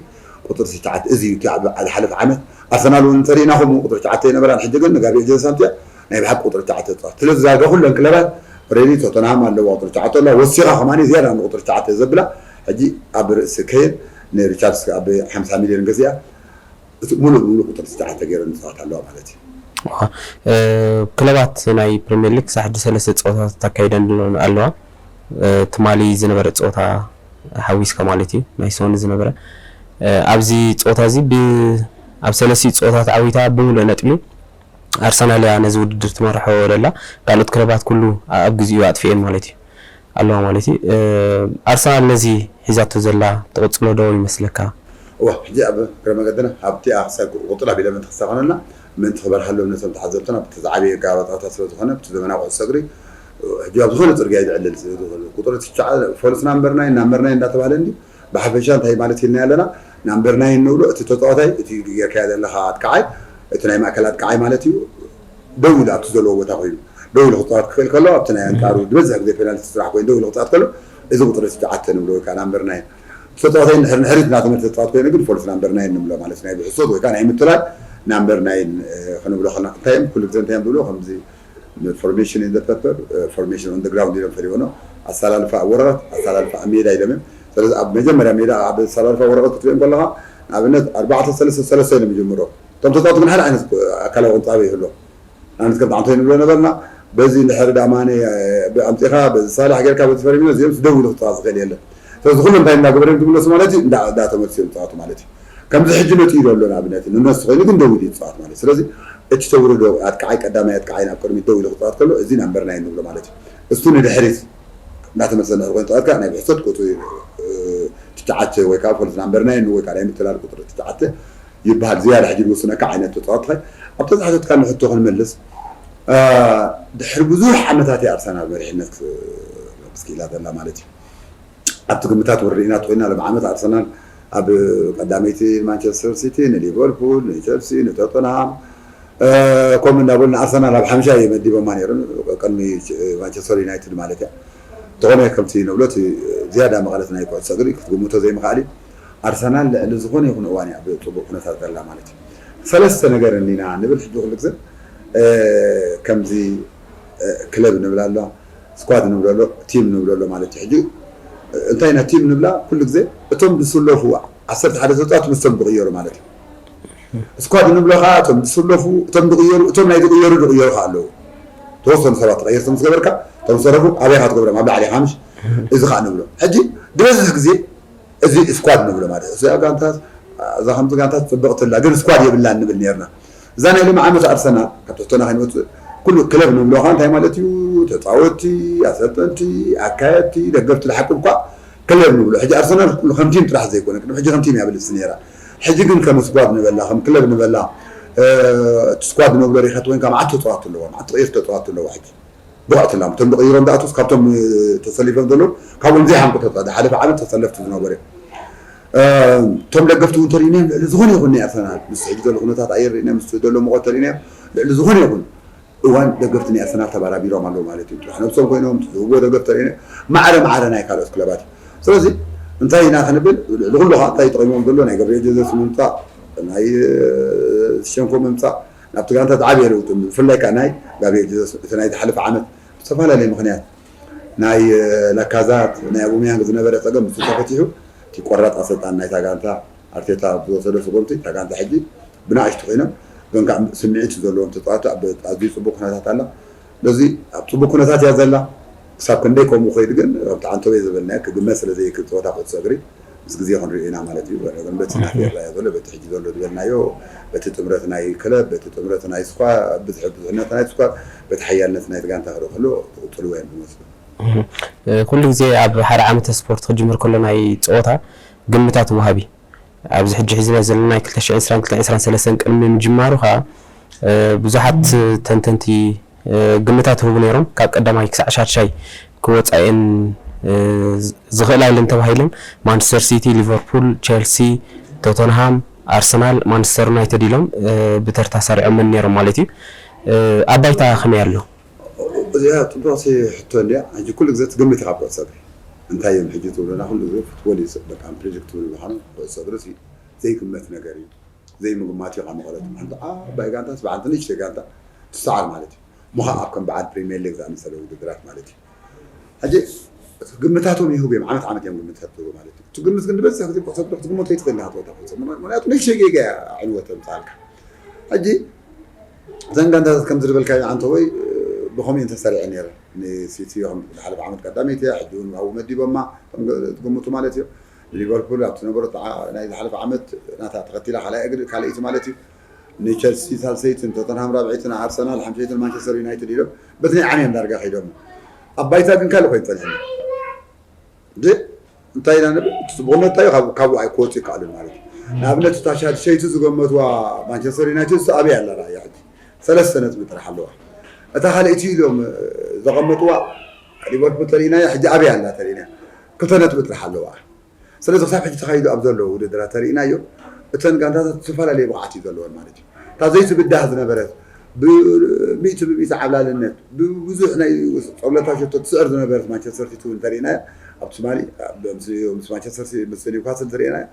ቁፅሪ ትሽዓተ እዚ እዩ። እቲ ኣብ፣ ኣብ ዝሓለፈ ዓመት ኣርሰናል እውን እንተሪእና ከምኡ ቁፅሪ ትሽዓተ ኣይነበራን። ሕጂ ግን ንጋብሪኤል ጀሱስ ኣምፂኣ ናይ ብሓቂ ቁፅሪ ትሽዓተ ዝፃወት። ስለዚ ዳርጋ ኩለን ክለባት ኦልሬዲ ቶተንሃም ኣለዋ ቁፅሪ ትሽዓተ ኣላ። ወሲኻ ከማኒ ዝያዳ ንቁፅሪ ትሽዓተ ዘብላ ሕጂ ኣብ ርእሲ ኬን ንሪቻርድስ ኣብ ሓምሳ ሚልዮን ገዚኣ እቲ ሙሉእ ብሙሉእ ቁፅሪ ትሽዓተ ገይረን ዝፃወታ ኣለዋ ማለት እዩ። ዋ፣ እ፣ ክለባት ናይ ፕሪምየር ሊግ ክሳብ ሕጂ ሰለስተ ፀወታታት ኣካይደን ኣለዋ። እ፣ ትማሊ ዝነበረ ፀወታ ሓዊስካ ማለት እዩ፣ ናይ ሶኒ ዝነበረ። እ፣ ኣብዚ ፀወታ እዚ ብ-፣ ኣብ ሰለስቲኡ ፀወታ ተዓዊታ ብምሉእ ነጥቢ ኣርሰናል እያ ነዚ ውድድር ትመርሖ ዘላ። ካልኦት ክለባት ኩሉ ኣብ ግዚኡ ኣጥፊኤን ማለት እዩ። ኣለዋ ማለት እዩ። እ፣ ኣርሰናል ነዚ ሒዛቶ ዘላ ትቕጽሎ ዶ ይመስለካ? እዋ፣ ሕጂ ኣብ እግረ መገድና ኣብቲ ኣኽሳይ ቁ-፣ ቁጥር ኣቢለ ምእንቲ ክሳኾነልና ምእንቲ ክበርሃሎም ነቶም ተዓዘብትና፣ ብቲ ዝዓበየ ኣጋባብ ጸወታ ስለ ዝኾነ፣ ብቲ ዘመናዊ ኩዕሶ እግሪ፣ ሕጂ ኣብ ዝኾነ ጽርግያ እዩ ዝዕልል ዝኽእል። ቁጥሪ ትሽዓ፣ ፎልስ ናምበር ናይን፣ ናምበር ናይን እንዳተባህለ እንዲ ብሓፈሻ እንታይ ማለት ኢልና ኣለና? ናምበር ናይን ንብሎ፣ እቲ ተጻዋታይ፣ እቲ ጌርካዮ ዘለኻ ኣጥቃዓይ፣ እቲ ናይ ማእከል ኣጥቃዓይ ማለት እዩ። ደው ኢሉ ኣብቲ ዘለዎ ቦታ ኮይኑ፣ ደው ኢሉ ክጻወት ክኽእል ከሎ፣ ኣብቲ ናይ ኣንጻሩ ዝበዝሕ ግዜ ፔናልቲ ስራሕ ኮይኑ ደው ኢሉ ክጻወት ከሎ፣ እዚ ቁጽሪ ትሽዓተ ንብሎ ወይ ከዓ ናምበር ናይን። ተጻዋታይ እንድሕር ንድሕሪት እናተመልሰ ዝጻወት ኮይኑ ግን ፎልስ ናምበር ናይን ንብሎ ማለት ናይ ብሕሶት ወይ ከዓ ናይ ምትላል ናምበር ናይን፣ እ፣ ክንብሎ ከለና እንታይ እዮም? ኩሉ ግዜ እንታይ እዮም ዝብሉ? ከምዚ ፎርሜሽን ኢን ዘ ፔፐር፣ እ፣ ፎርሜሽን ኦን ዘ ግራውንድ ኢሎም ፈሊቦኖ። ኣሰላልፋ ኣብ ወረቐት፣ ኣሰላልፋ ኣብ ሜዳ ኢሎም እዮም። ስለዚ ኣብ መጀመርያ ሜዳ ኣብ ኣሰላልፋ ወረቐት ክትሪኦም ከለኻ ንኣብነት ኣርባዕተ ሰለስተ ሰለስተ ኢሎም ይጅምሩ። እቶም ተጻወቱ ግን ሓደ ዓይነት ኣካላዊ ቅንጻበ ይህሉ። ንኣብነት ከም ኣንቶኒ ንብሎ ነበርና፣ በዚ እንድሕር ዳ ማነ፣ እ፣ ኣምጺኻ፣ በዚ ሳላሕ ጌርካ፣ በዚ ፈርሚኖ፣ እዚኦም ደው ኢሉ ክጻወት ዝኽእል የለን። ስለዚ ኩሎም እንታይ እንዳገበረ እዮም ዝምለሱ ማለት እዩ? እንዳ-፣ እንዳተመልሱ እዮም ዝጻወቱ ማለት እዩ። ከምዚ ሕጂ መፂኡ ዘሎ ንኣብነት ንነሱ ኮይኑ ግን ደው ኢሉ ይፃወት ማለት እዩ። ስለዚ እቲ ተውርዶ ኣጥቃዓይ ቀዳማይ ኣጥቃዓይ ናብ ቅድሚት ደው ኢሉ ክፃወት ከሎ እዚ ናምበር ናይን ንብሎ ማለት እዩ። እሱ ንድሕሪት እናተመልሰ ንድሕሪ ኮይኑ ተፃወትካ ናይ ብሕሰት ቁፅሪ ትሽዓተ ወይ ከዓ ፎልስ ናምበር ናይን ወይ ከዓ ናይ ምትላል ቁፅሪ ትሽዓተ ይበሃል። ዝያዳ ሕጂ ዝውስነካ ዓይነት ተፃወትካ ኣብተዝሓተትካ ንሕቶ ክንመልስ ድሕሪ ብዙሕ ዓመታት ኣርሰናል መሪሕነት ክስኪላ ዘላ ማለት እዩ። ኣብቲ ግምታት እውን ርኢና ተኮይና ሎም ዓመት ኣርሰናል ኣብ ቀዳመይቲ ማንቸስተር ሲቲ፣ ንሊቨርፑል፣ ንቸልሲ፣ ንቶተንሃም ከምኡ እንዳበሉ ንኣርሰናል ኣብ ሓምሻይ መዲቦማ ነይሮም ቅድሚ ማንቸስተር ዩናይትድ ማለት እያ። እንተኾነ ከምቲ ንብሎ እቲ ዝያዳ መቐለት ናይ ኩዕሶ እግሪ ክትግምቶ ዘይምኽኣል እዩ። ኣርሰናል ልዕሊ ዝኾነ ይኹን እዋን እያ ብፅቡቅ ኩነታት ዘላ ማለት እዩ። ሰለስተ ነገር እኒና ንብል ሕጂ ኩሉ ግዜ ከምዚ ክለብ ንብል ኣሎ፣ ስኳድ ንብል ኣሎ፣ ቲም ንብል ኣሎ ማለት እዩ። ሕጂ እንታይ ኢና ቲም ንብላ? ኩሉ ግዜ እቶም ዝስለፉ ዓሰርተ ሓደ ተፃወቲ ምስቶም ዝቕየሩ ማለት እዩ። ስኳድ ንብሎ ከዓ እቶም ዝስለፉ እቶም ዝቕየሩ እቶም ናይ ዝቕየሩ ዝቕየሩ ከዓ ኣለዉ። ተወሰኑ ሰባት ተቐየርቲ ምስ ገበርካ እቶም ዝሰለፉ ኣበይ ኢኻ ትገብሮም? ኣብ ላዕሊ ኢኻ ምሽ? እዚ ከዓ ንብሎ ሕጂ ዝበዝሕ ግዜ እዚ ስኳድ ንብሎ ማለት እዩ። እዛ ጋንታ እዛ ከምዚ ጋንታ ትፅብቕ ትላ ግን ስኳድ የብላን ንብል ነርና። እዛ ናይ ሎሚ ዓመት ኣርሰናል ካብ ትሕቶና ከይንወፅእ ኩሉ ክለብ ንብሎ ከዓ እንታይ ማለት እዩ? ተፃወትቲ፣ ኣሰልጠንቲ፣ ኣካየድቲ፣ ደገፍቲ ዝሓቁብ እኳ ክለብ ንብሎ። ሕጂ ኣርሰናል ኩሉ ከም ቲም ጥራሕ ዘይኮነ ቅድሚ ሕጂ ከም ቲም እያ ብልፅቲ ነይራ። ሕጂ ግን ከም ስኳድ ንበላ ከም ክለብ ንበላ እቲ ስኳድ ንብሎ ሪኸት ወይን ካብ መዓት ተፃዋት ኣለዋ መዓት ተቐየርቲ ተፃዋት ኣለዋ ሕጂ ብቕዕቲ ኣላ እቶም ዝቕይሮም ዝኣትውስ ካብቶም ተሰሊፎም ዘለዉ ካብኦም ዘይሓምቁ ተፃዋት ዝሓለፈ ዓመት ተሰለፍቲ ዝነበሩ እዮም። እቶም ደገፍቲ እውን ተሪእናዮም ልዕሊ ዝኾነ ይኹን ናይ ኣርሰናል ምስ ሕጂ ዘሎ ኩነታት ኣየር ርኢናዮ ምስ ዘሎ ሙቐት ተሪእናዮ ልዕሊ ዝኾነ ይኹን እዋን ደገፍቲ ናይ ኣርሰናል ተባራቢሮም ኣለዉ ማለት እዩ። ጥራሕ ነብሶም ኮይኖም ዝህብዎ ደገፍ ተሪእናዮ ማዕረ ማዕረ ናይ ካልኦት ክለባት እዩ። ስለዚ እንታይ ኢና ክንብል ልዕሊ ኩሉ ከዓ እንታይ ጠቂሞም ዘሎ ናይ ገብርኤል ጀዘስ ምምፃእ ናይ ሸንኮ ምምፃእ ናብቲ ጋንታ ዝዓበየ ለውጢ ብፍላይ ከዓ ናይ ጋብርኤል ጀዘስ እቲ ናይ ዝሓለፈ ዓመት ብዝተፈላለየ ምክንያት ናይ ላካዛት ናይ ኣቡሚያንግ ዝነበረ ፀገም ምስ ተፈቲሑ እቲ ቆራፅ ኣሰልጣን ናይታ ጋንታ ኣርቴታ ዝወሰዶ ስጉምቲ እታ ጋንታ ሕጂ ብናእሽቱ ኮይኖም ግን ከዓ ስምዒት ዘለዎም ተፃወቲ ኣብ ኣዝዩ ፅቡቅ ኩነታት ኣላ። ስለዚ ኣብ ፅቡቅ ኩነታት እያ ዘላ። ክሳብ ክንደይ ከምኡ ከይዱ ግን ከምቲ ዓንተወይ ዝበልናዮ ክግመት ስለ ዘይክእል ፀወታ ኩዕሶ እግሪ ምስ ግዜ ክንሪኦ ኢና ማለት እዩ። ግን በቲ ናት ይረኣዮ ዘሎ በቲ ሕጂ ዘሎ ዝበልናዮ በቲ ጥምረት ናይ ክለብ በቲ ጥምረት ናይ ስኳ ብዝሒ ብዙሕነት ናይ ስኳ በቲ ሓያልነት ናይ ጋንታ ክርኢ ከሎ ክቕፅልዎ እዮም ዝመስሉ። ኩሉ ግዜ ኣብ ሓደ ዓመተ ስፖርት ክጅምር ከሎ ናይ ፀወታ ግምታት ወሃቢ ኣብዚ ሕጂ ሒዝና ዘለና ናይ ክልተ ሽሕን ዕስራን ክልተ ዕስራን ሰለስተን ቅድሚ ምጅማሩ ከዓ ብዙሓት ተንተንቲ ግምታት ይህቡ ነይሮም ካብ ቀዳማይ ክሳዕ ሻድሻይ ክወፃ እየን ዝኽእላ ኢለን ተባሂለን ማንቸስተር ሲቲ፣ ሊቨርፑል፣ ቸልሲ፣ ቶተንሃም፣ ኣርሰናል፣ ማንቸስተር ዩናይትድ ኢሎም ብተርታ ሰሪዖመን ነይሮም ማለት እዩ። ኣብ ባይታ ከመይ ኣሎ? እዚኣ ፅቡቅቲ ሕቶ እንድያ። ሕጂ ኩሉ ግዜ ትግምት ኢኻ ኣብ ኩዕሶ እግሪ እንታይ እዮም ሕጂ ትብሉና ኩሉ ግዜ ፉትቦል እዩ በቃ ፕሬዲክት ትብል ምዃኑ ኩዕሶ እግሪ ዘይግመት ነገር እዩ። ዘይምግማት እዩ ካብ መቐረት ሓንቲ ዓባይ ጋንታስ ብሓንቲ ንእሽተይ ጋንታ ትሰዓር ማለት እዩ። ምኻ ኣብ ከም በዓል ፕሪሚየር ሊግ ዝኣመሰለ ውድድራት ማለት እዩ። ሕጂ ግምታቶም ይህቡ እዮም። ዓመት ዓመት እዮም ግምታት ዝህቡ ማለት እዩ። እቲ ግምት ግን ዝበዝሕ ግዜ ብሕሰብ ክትግምቶ ይትኽእል ኢኻ ተወታ ፍጹም ምኽንያቱ ንእሽተይ ጌጋ እያ ዕንወት ተምፅኣልካ። ሕጂ እዘን ጋንታታት ከም ዝርበልካዮ ዓንተ ወይ ብኸምኡ እየን ተሰሪዐ ነይረ። ንሲቲ ከም ዝሓለፈ ዓመት ቀዳመይቲ እያ፣ ሕጂ እውን ኣብኡ መዲቦማ ከም ትግምቱ ማለት እዩ። ሊቨርፑል ኣብቲ ነበረት ናይ ዝሓለፈ ዓመት ናታ ተኸቲላ ካልኣይ እግሪ ካልኣይቲ ማለት እዩ። ንቸልሲ ሳልሰይትን ቶተንሃም ራብዐይትን ኣርሰናል ሓምሸይትን ማንቸስተር ዩናይትድ ኢሎም በቲ ናይ ዓንዮም ዳርጋ ከይዶም ኣብ ባይታ ግን ካልእ ኮይኑ ፀኒሕና ድ እንታይ ኢና ንብል እቲ ፅቡቅነት እንታይ ካብኡ ኣይክወፁ ይከኣሉን ማለት እዩ። ንኣብነት እታ ሻድሸይቲ ዝገመትዋ ማንቸስተር ዩናይትድ እሱ ኣበይ ኣላ ራእያ ሕጂ ሰለስተ ነጥቢ ጥራሕ ኣለዋ። እታ ካልኣይቲ ኢሎም ዘቐመጥዋ ሊቨርፑል ተሪእናያ ሕጂ ኣበይ ኣላ ተሪእናያ ክልተ ነጥቢ ጥራሕ ኣለዋ። ስለዚ ክሳብ ሕጂ ተኻይዱ ኣብ ዘሎ ውድድራት ተሪእናዮ እተን ጋንታታት ዝተፈላለየ ብቕዓት እዩ ዘለወን ማለት እዩ። እታ ዘይትብዳህ ዝነበረት ብሚእቲ ብሚእቲ ዓብላልነት ብብዙሕ ናይ ጸብለታ ሸቶ ትስዕር ዝነበረት ማንቸስተር ሲቲ እውን ተሪእናያ ኣብ ትማሊ ምስ ማንቸስተር ምስ ኒውካስል ተሪእናያ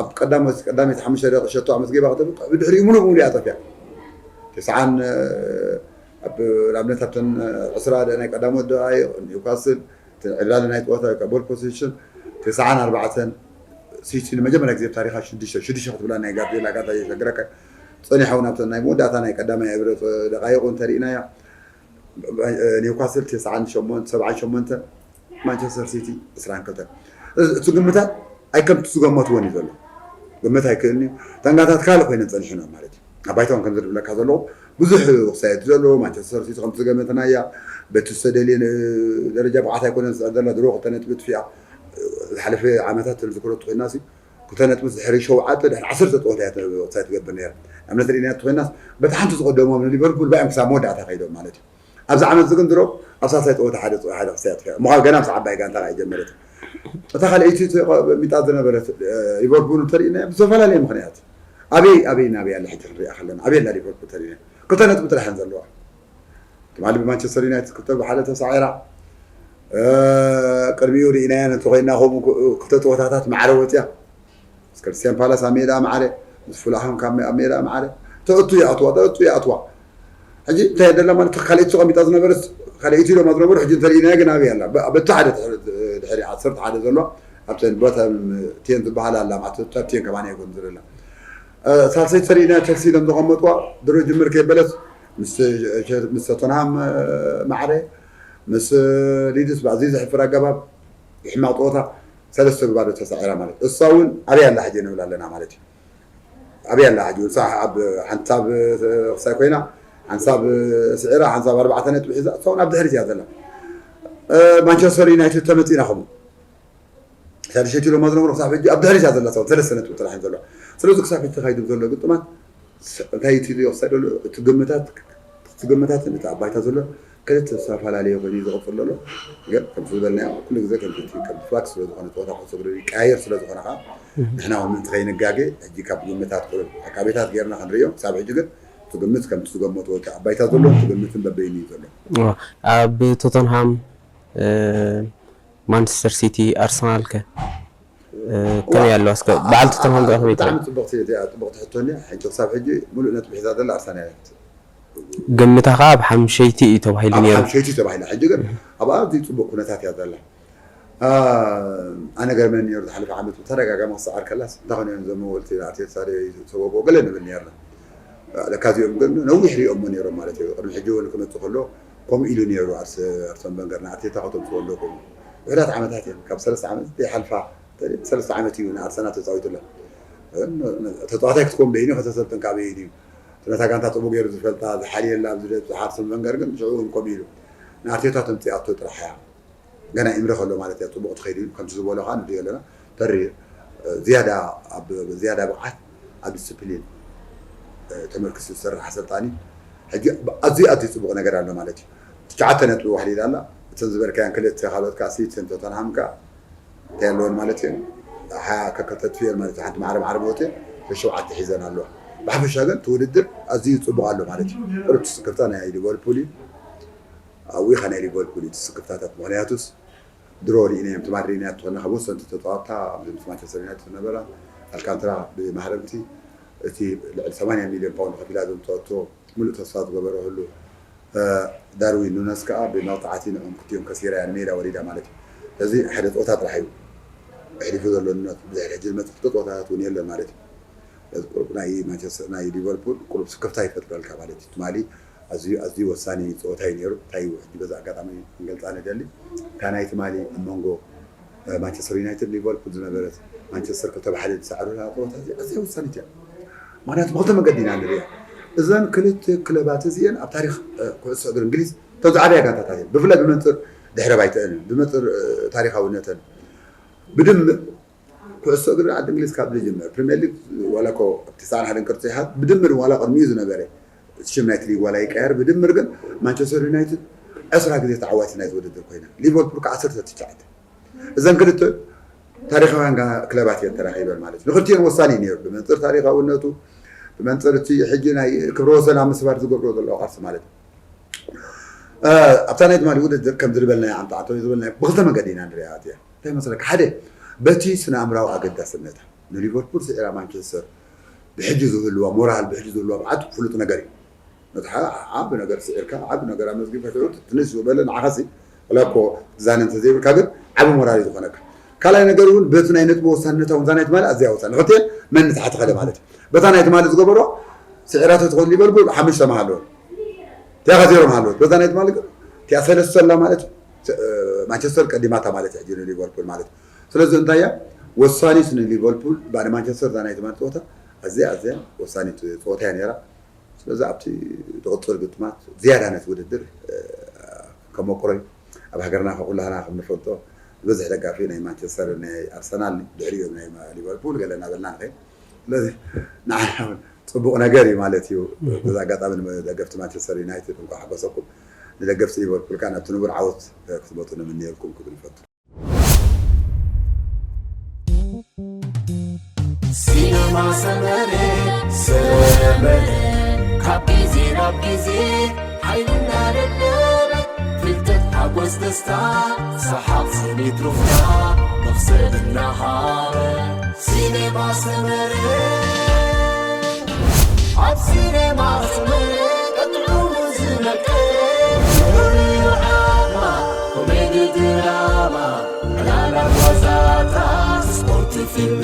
ኣብ ቀዳሞት ቀዳመይቲ ሓሙሽተ ደቂቕ ሸቶ ኣመዝጊባ ከተብቅዕ ብድሕሪኡ ሙሉእ ብሙሉእ እያ ጠፊኣ። ተስዓን ኣብ ንኣብነት ኣብተን ዕስራ ናይ ቀዳሞት ደቃይቕ ኒውካስል ዕላል ናይ ፀወታ ወይ ከዓ ቦል ፖሴሽን ተስዓን ኣርባዕተን ሲቲ ንመጀመርያ ግዜ ኣብ ታሪኻ ሽዱሽተ ሽዱሽተ ክትብላ ናይ ጋርዲዮላ ጋንታ የሸግረካ ፀኒሓ እውን ኣብተን ናይ መወዳእታ ናይ ቀዳማይ ዕብረ ደቃይቑ እንተሪእናያ ኒውካስል ተስዓን ሸሞንተ ሰብዓን ሸሞንተ ማንቸስተር ሲቲ ዕስራን ክልተን እቲ ግምታት ኣይከምቲ ዝገመትዎን እዩ ዘሎ ግምት ኣይክእልን እዩ። ታንጋታት ካልእ ኮይነን ጸኒሐን ማለት እዩ። ኣብ ባይታውን ከምዚ ዝብለካ ዘለኹ ብዙሕ ክሳየት ዘሎ ማንቸስተር ሲቲ ከምቲ ዝገመትናያ በቲ ዝተደልየ ደረጃ ብቕዓት ኣይኮነን ዝስዕር ዘላ። ድሮ ክልተ ነጥቢ ጥፊኣ ዝሓለፈ ዓመታት ተዝክሮ እንተኾይንና ሲ ክልተ ነጥቢ ድሕሪ ሸውዓተ ድሕሪ ዓሰርተ ጸወታ እያ ክሳየት ትገብር ነይራ። ንኣብነት ርኢናያ እንተኾይንናስ በቲ ሓንቲ ዝቐደሞም ንሊቨርፑል ባዮም ክሳብ መወዳእታ ከይዶም ማለት እዩ። ኣብዚ ዓመት እዚ ግን ድሮ ኣብ ሳልሳይ ጸወታ ሓደ ጸወታ ሓደ ክሳየት እሞ ገና ምስ ዓባይ ጋንታ እያ ጀመረት። እታ ካልኣይቲ ሚጣ ዝነበረት ሊቨርፑል እንተሪእና ብዝተፈላለየ ምኽንያት ኣበይ ኣበይ ናበይ ኣላ ሕጂ ክንሪኣ ከለና ኣበይ ኣላ ሊቨርፑል እንተሪእና ክልተ ነጥቢ ጥራሕ እየን ዘለዋ። ትማሊ ብማንቸስተር ዩናይትድ ክልተ ብሓደ ተሳዒራ። ቅድሚኡ ርኢናያ እንተኾይንና ከምኡ ክልተ ጸወታታት ማዕረ ወፅያ። ምስ ክርስቲያን ፓላስ ኣብ ሜዳ ማዕረ፣ ምስ ፉልሃም ካብ ኣብ ሜዳ ማዕረ ተእቱ ይኣትዋ ተእቱ ይኣትዋ። ሕጂ እንታይ ደላ ማለት ካልኣይቲ ተቐሚጣ ዝነበረት ካልኣይቲ ኢሎም ዝነበሩ ሕጂ እንተሪእናዮ ግን ኣበይ ኣላ? በቲ ሓደ ድሕሪ ዓሰርተ ሓደ ዘሎ ኣብተን ቦተም ቴን ዝበሃል ኣላ ማለት ቶፕ ቴን ከማን የጎን ዝለላ። ሳልሰይቲ ተሪእና ቸልሲ ኢሎም ዘቐመጥዋ ድሮ ጅምር ከይበለስ ምስ ቶተንሃም ማዕረ ምስ ሊድስ ብኣዝዩ ዘሕፍር ኣገባብ ብሕማቕ ፀወታ ሰለስተ ብባዶ ተሳዒራ ማለት እሳ እውን ኣበይ ኣላ ሕጂ ንብል ኣለና ማለት እዩ። ኣበይ ኣላ ሕጂ ንሳ ኣብ ሓንሳብ ክሳይ ኮይና ሓንሳብ ስዒራ ሓንሳብ ኣርባዕተ ነጥቢ ሒዛ እሳ እውን ኣብ ድሕሪት እያ ዘላ። ማንቸስተር ዩናይትድ ተመፂና ከምኡ ሳልሰይቲ ኢሎማ ዝነበሩ ክሳብ ሕጂ ኣብ ድሕሪት እያ ዘላ እሳ እውን ሰለስተ ነጥቢ ጥራሕ እየን ዘለዋ። ስለዚ ክሳብ ሕጂ ተኻይዱ ዘሎ ግጥማት እንታይ እዩ ትሪኦ ክሳይ ዘሎ እቲ ግምታት እቲ ግምታትን እቲ ኣብ ባይታ ዘሎ ክልተ ዝተፈላለየ ኮይኑ እዩ ዝቕፅል ዘሎ። ግን ከምቲ ዝበልናዮ ኩሉ ግዜ ከምቲ ከምቲ ፍላክስ ስለ ዝኾነ ፀወታ ኩዕሶ እግሪ ይቀያየር ስለ ዝኾነ ከዓ ንሕና እውን ምእንቲ ከይንጋገ ሕጂ ካብ ግምታት ቁሩብ ዕቃቤታት ጌርና ክንርእዮ ክሳብ ሕጂ ግን እቲ ግምት ከምቲ ዝገመትዎ እቲ ኣብ ባይታ ዘሎ እቲ ግምትን በበይኑ እዩ ዘሎ። ኣብ ቶተንሃም ማንቸስተር ሲቲ ኣርሰናል ከ ከመይ ኣለዋ እስከ በዓል ቶተንሃም ከ ከመይ ትሪኦ? ብጣዕሚ ፅብቕቲ እዚኣ ፅብቕቲ ሕቶ እኒኣ ሕጂ ክሳብ ሕጂ ሙሉእ ነጥቢ ሒዛ ዘላ ኣርሰናል እያ። ግምታ ከዓ ኣብ ሓምሸይቲ እዩ ተባሂሉ ኣብ ነይሩ። ሓምሸይቲ ተባሂላ ሕጂ ግን ኣብ ኣዝዩ ፅቡቕ ኩነታት እያ ዘላ። ኣነ ገርመኒ ነይሩ ዝሓለፈ ዓመት ብተደጋጋሚ ክሰዓር ከላስ እንታይ ኮነ እዮም ዘመወልቲ ንኣርቴታ ሰበቦ ገለ ንብል ነርና። ለካ እዚኦም ግን ነዊሕ ሪኦሞ ነይሮም ማለት እዩ። ቅድሚ ሕጂ እውን ክመፅእ ከሎ ከምኡ ኢሉ ነይሩ ኣርሰን ቨንገር ንኣርቴታ ከተምፅዎ ኣለኩም። ውሕዳት ዓመታት እዮም ካብ ሰለስተ ዓመት ዘይሓልፋ ሰለስተ ዓመት እዩ ንኣርሰናል ተፃዊቱላ። ተፃዋታይ ክትኮን በይኑ ከተሰልጥን ካበይ እዩ? ነታ ጋንታ ፅቡቅ ገይሩ ዝፈልጣ ዝሓልየላ ኣብዚ ደብፅሓ ኣርሰን ቨንገር ግን ሽዑ እውን ከምኡ ኢሉ ንኣርቴታ ተምፅኣቶ ጥራሕ እያ። ገና ኢምረ ከሎ ማለት እያ ፅቡቅ ትኸይድ ኢሉ ከምቲ ዝበሎ ከዓ ንሪኦ ኣለና። ተሪ ዝያዳ ኣብ ዝያዳ ብቕዓት ኣብ ዲስፕሊን ተመርክሱ ዝሰርሕ ኣሰልጣኒ ሕጂ ኣዝዩ ኣዝዩ ፅቡቅ ነገር ኣሎ ማለት እዩ። ትሽዓተ ነጥቢ ዋሕሊላ ኣላ። እተን ዝበልካያን ክልተ ካልኦት ከዓ ሲቲን ቶተንሃም ከዓ እንታይ ኣለወን ማለት እዩ ሓያ ከከተትፍየን ማለት እዩ ሓንቲ ማዕረ ማዕረ መወት ተሸውዓተ ሒዘን ኣለዋ። ብሓፈሻ ግን እቲ ውድድር ኣዝዩ ፅቡቅ ኣሎ ማለት እዩ። ቁሩብ ትስክፍታ ናይ ሊቨርፑል እዩ። ኣብኡ ኢኻ ናይ ሊቨርፑል እዩ ትስክፍታታት ምክንያቱስ ድሮ ርኢናዮም ትማል ርኢናያ ትኾና ካብ ወሰንቲ ተፃወትታ ኣብዚ ምስ ማንቸስተር ዩናይትድ ዝነበራ ኣልካንትራ ብማህረምቲ እቲ ልዕሊ ሰማንያ ሚልዮን ፓውንድ ከፊላ ዘምፀአቶ ሙሉእ ተስፋ ዝገበረሉ ዳርዊን ኑነስ ከዓ ብመቕፃዕቲ ንዕኦም ክልቲኦም ከሲራ እያ ንሜዳ ወሪዳ ማለት እዩ። ስለዚ ሓደ ፀወታ ጥራሕ እዩ ኣሕሊፉ ዘሎ ኑነስ ብድሕሪ ሕጂ ዝመፅእ ክልተ ፀወታታት እውን የለን ማለት እዩ። ስለዚ ቁሩብ ናይ ማንቸስተር ናይ ሊቨርፑል ቁሩብ ስክፍታ ይፈጥረልካ ማለት እዩ። ትማሊ ኣዝዩ ኣዝዩ ወሳኒ ፀወታ እዩ ነይሩ። እንታይ እዩ ሕጂ በዚ ኣጋጣሚ ክንገልፃ ንደሊ እታ ናይ ትማሊ ኣብ መንጎ ማንቸስተር ዩናይትድ ሊቨርፑል ዝነበረት ማንቸስተር ክልተ ብሓደ ዝሰዓሩላ ፀወታ እዚኣ ኣዝያ ወሳኒት እያ። ምክንያቱ ብክልተ መገዲ ኢና ንሪኣ። እዘን ክልተ ክለባት እዚአን ኣብ ታሪክ ኩዕሶ እግሪ እንግሊዝ እተን ዝዓበያ ጋንታታት እየን። ብፍላይ ብመንፅር ድሕረ ባይተአን ብመንፅር ታሪካውነተን ብድምር ኩዕሶ እግሪ ዓዲ እንግሊዝ ካብ ዝጅምር ፕሪሚየር ሊግ ዋላ ኮ ኣብ ትስዓን ሓደን ቅርፂ ይሓዝ ብድምር ዋላ ቅድሚኡ ዝነበረ ሽም ናይቲ ሊግ ዋላ ይቀየር ብድምር ግን ማንቸስተር ዩናይትድ ዕስራ ግዜ ተዓዋቲ ናይቲ ውድድር ኮይና ሊቨርፑል ከዓ ዓሰርተ ትሽዓተ እዘን ክልተ ታሪካውያን ክለባት እየን ተራኺበን ማለት እዩ። ንክልቲኦን ወሳኒ ነይሩ ብመንፅር ታሪካውነቱ ብመንፅር እቲ ሕጂ ናይ ክብረ ወሰን ኣብ ምስባር ዝገብሮ ዘለዋ ቃልሲ ማለት እዩ። ኣብታ ናይ ትማሊ ውድድር ከም ዝልበልናዮ ዓንተዓንተ ወይ ዝበልናዮ ብክልተ መገዲ ኢና ንሪኣ እያ እንታይ መስለካ ሓደ በቲ ስነ ኣእምራዊ ኣገዳስነታ ንሊቨርፑል ስዒራ ማንቸስተር ብሕጂ ዝህልዋ ሞራል ብሕጂ ዝህልዋ ብዓት ፍሉጥ ነገር እዩ። ነቲ ዓቢ ነገር ስዒርካ ዓቢ ነገር ኣመዝጊብካ ሽዑ ትንሽ ዝበለ ንዓኻሲ ወላ እኮ ትዛነ እንተዘይብልካ ግን ዓቢ ሞራል እዩ ዝኾነካ። ካልኣይ ነገር እውን በቲ ናይ ነጥቢ ወሳንነታ እውን እዛ ናይ ትማሊ ኣዝያ ወሳኒ ንክልቲኤን መን ንታሕቲ ከደ ማለት እዩ። በታ ናይ ትማሊ ዝገበሮ ስዒራቶ ትኾን ሊቨርፑል ሓሙሽተ መሃለወን እቲኣ ከ ዜሮ መሃለወት በዛ ናይ ትማሊ ግን እቲኣ ሰለስተ ኣላ ማለት እዩ። ማንቸስተር ቀዲማታ ማለት እዩ ሕጂ ንሊቨርፑል ማለት እዩ። ስለዚ እንታይ እያ ወሳኒት ንሊቨርፑል ባዕዲ ማንቸስተር እዛ ናይ ትማሊ ፀወታ ኣዝያ ኣዝያ ወሳኒት ፀወታ እያ ነይራ። ስለዚ ኣብቲ ዝቕፅል ግጥማት ዝያዳ ነቲ ውድድር ከመቁሮ እዩ። ኣብ ሃገርና ከኩላህና ከም ንፈልጦ ዝበዝሕ ደጋፊ ናይ ማንቸስተር ናይ ኣርሰናል ድሕሪኡ ናይ ሊቨርፑል ገለ እናበልና ንኸይድ። ስለዚ ንዓና እውን ፅቡቕ ነገር እዩ ማለት እዩ። በዚ ኣጋጣሚ ንደገፍቲ ማንቸስተር ዩናይትድ እንኳ ሓጎሰኩም፣ ንደገፍቲ ሊቨርፑል ከዓ ናብቲ ንቡር ዓወት ክትመፁ ንምንየልኩም ክብል ይፈቱ። ሲነማ ሰመረ ሰመረ ካብ ግዜ ናብ ግዜ ሓይልና ደደበ ፍልጠት ሓጎስ ደስታ ሰሓቕ ስኒት ሩፍታ መኽሰብ እናሃበ ሲነማ ሰመረ ኣብ ሲነማ ሰመረ ቀጥዑ ዝነቀ ኮሜዲ ድራማ ዕላላ ጓዛታ ስፖርት ፊልም